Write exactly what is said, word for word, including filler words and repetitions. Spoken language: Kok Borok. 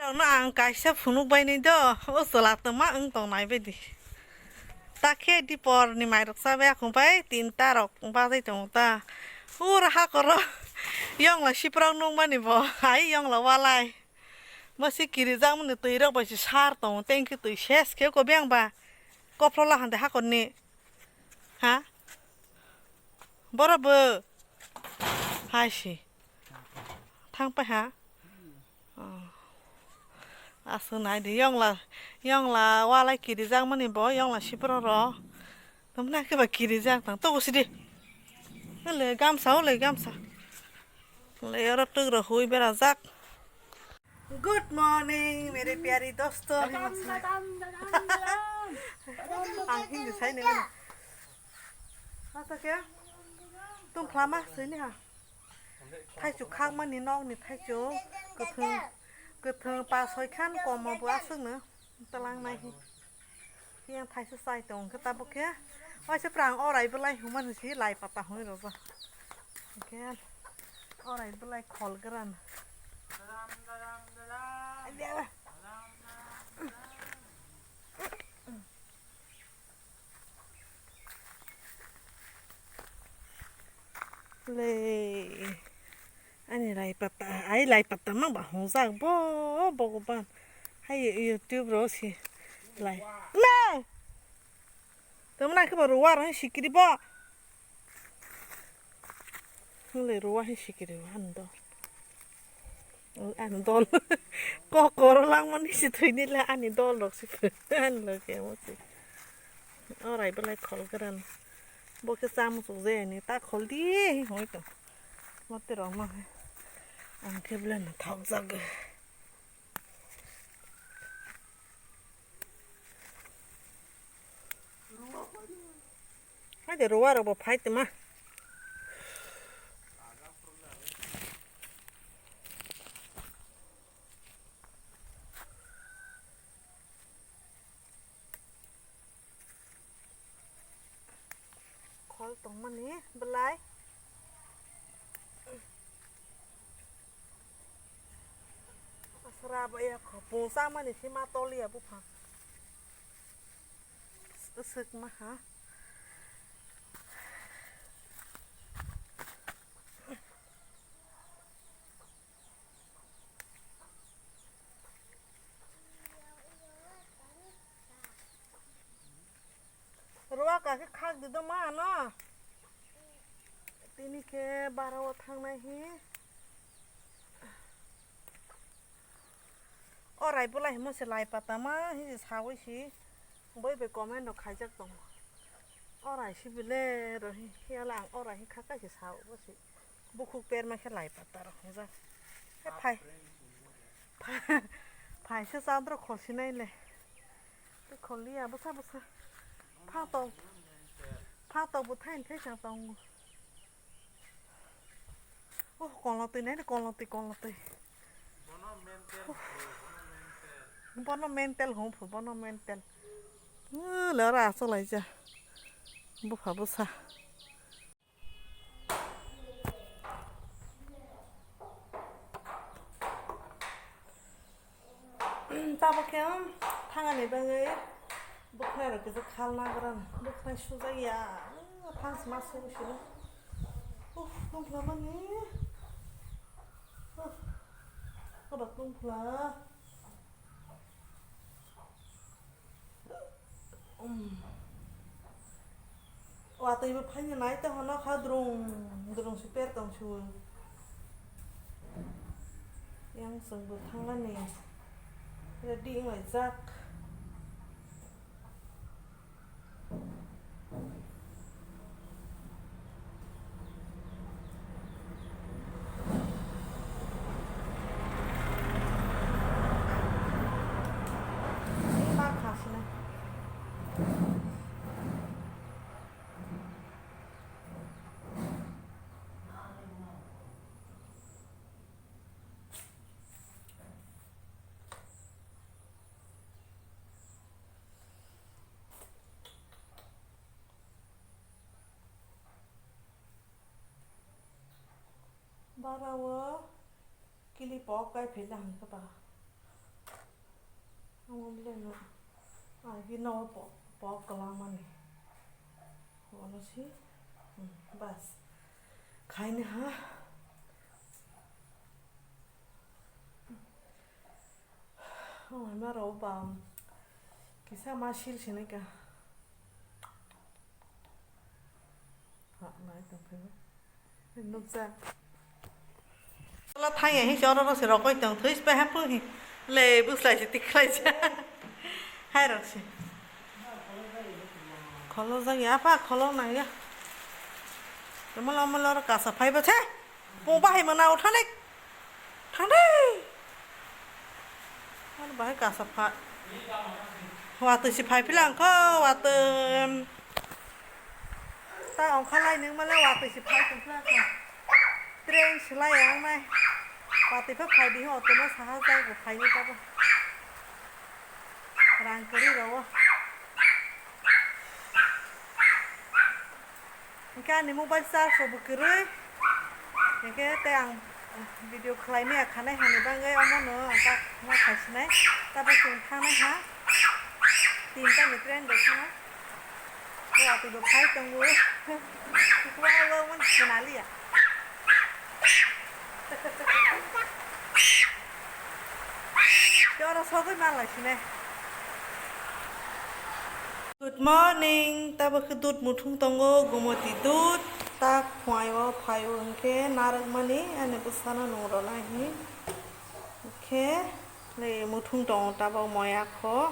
Ano ang kaisa phunuk bainai do, o chwla twma wng tongnai baidi. Ta khe dipor ni mairok chabai akhung pai tinta rok bajai tongo ta. Ura hakoro yongla siprok nukmani bo, hai yongla walai. Masi kirijakmani twi rok bai se sar tongo, tengki twi ses khe ko beng ba. Kophlola hande hakorni. Ha? Boro bo. Hai si. Thang pai ha. Oh. Aswk nai di yongla, yongla walai kirijakmani bo yongla sipro ro. Tamna khe ba kirijak tang. Togo sidi. Ole gamsa, ole gamsa. Ole oro twk rok hui berajak. Good morning, mere pyari dosto. Ang hindi sai ni. Asa kya? Tung phlama sini ha. Thaichuk khakmani nokni thaichuk kwthwng, kwthwng pa soi khan komo bo aswkno talangnai hi. Yang thaisa chai tong khe tabuk khe waisa prang orai belai humani si lai pata hwnwi rwjak. Hwnkhe orai belai khol gran. Le, ani lai pata, ai lai pata mang ba hongjak bo, Bhagwan. Hai YouTube ro si lai. Le! Tamo na khe bo ruwa rang sikiri bo. Hwnle ruwa hai sikiri bo ani dol. Ani dol. Kokoro langmani si thwini le ani dol rok si ani loge mo si. Orai belai khol gran. Bo khe cha muchuk jaya ni ta khol di hoi to. Mote rok ma hai. Ang khe belai no thok jago. Hai de ruwa rok bo phai tongma. Khol tongmani belai. Asra baya kho pungsa mani sima toliya buphang. Swk maha. Ruwa ka khe khak di do ma ano. Tini khe bara o thangnai hi. Orai belai himo se lai pata ma hi se sawi si. Boi bai comment rok khaijak tongo. Orai si bile ro hi, hiyala ang orai hi kha kaisa sao bo si. Bukhuk perma khe lai pata rok hwnjak. He phai. Phai se chadro khol sinai le. Te khol liya bwsa bwsa. Phatok. Phatok bo thain thai chang tongo. Oh, kolotwi nai, kolotwi, kolotwi. Bono mental hwn phu, bono mental. Uh, le ora aswk laija. Bupha bwsa. Tabuk khe thangani bagwi bwkhwnai rok kisa khalna gran bwkhwnai sujak ya. Thang sima sugo sino. Uff, tungphla mani. Uff, koba tungphla. Watwi bo phaina nai tongkha nokha drung drung se per tong se o. Yang chwng bo thanglani ready wng laijak. Bara o kili pok kai phila hwn khe ba. Agi no po, po kalamani. Ono si. Hmm, bas. Khaini ha. Oh, ma ro ba. Kisa ma sil sinai ka. Ha, nai tong phai. Nuksa. Tola thangya hi choro ro se rokoi tong thwi spe ha phu hi. Le buslai se tik khlai cha. Hai rok se. Kholo jagi apa kholo nang ya. Mala mala ro kasa phai ba the. Pung bahai mana uthanik. Thangdai. Ar bahai kasa pha. Watwi si phai philang kho watwi. Ta ongkha lai nung male watwi si phai tong phla kho. Train slai ang nai. Watwi pha phai di ho to no saha jai bo phai ni ta bo. Rang kwrwi rw o. Hwnkhe ani mobile charge rokbo kwrwi. Hwnkhe tei ang video khlai maya khanai hani bagwi omono ang tak ma khaisinai. Tabuk chwng thangnai ha. Tinta ni train bai thangnai. Watwi bo phai tongo. Wa wa wa khna liya. Oro sogwi manlai sine. Good morning, tabuk khe dud muthung tongo, Gomoti dud, tak phuaio phaio hwnkhe narwkmani ani bwsano nung rwna hini. Hwnkhe le muthung tongo tabuk moya kho.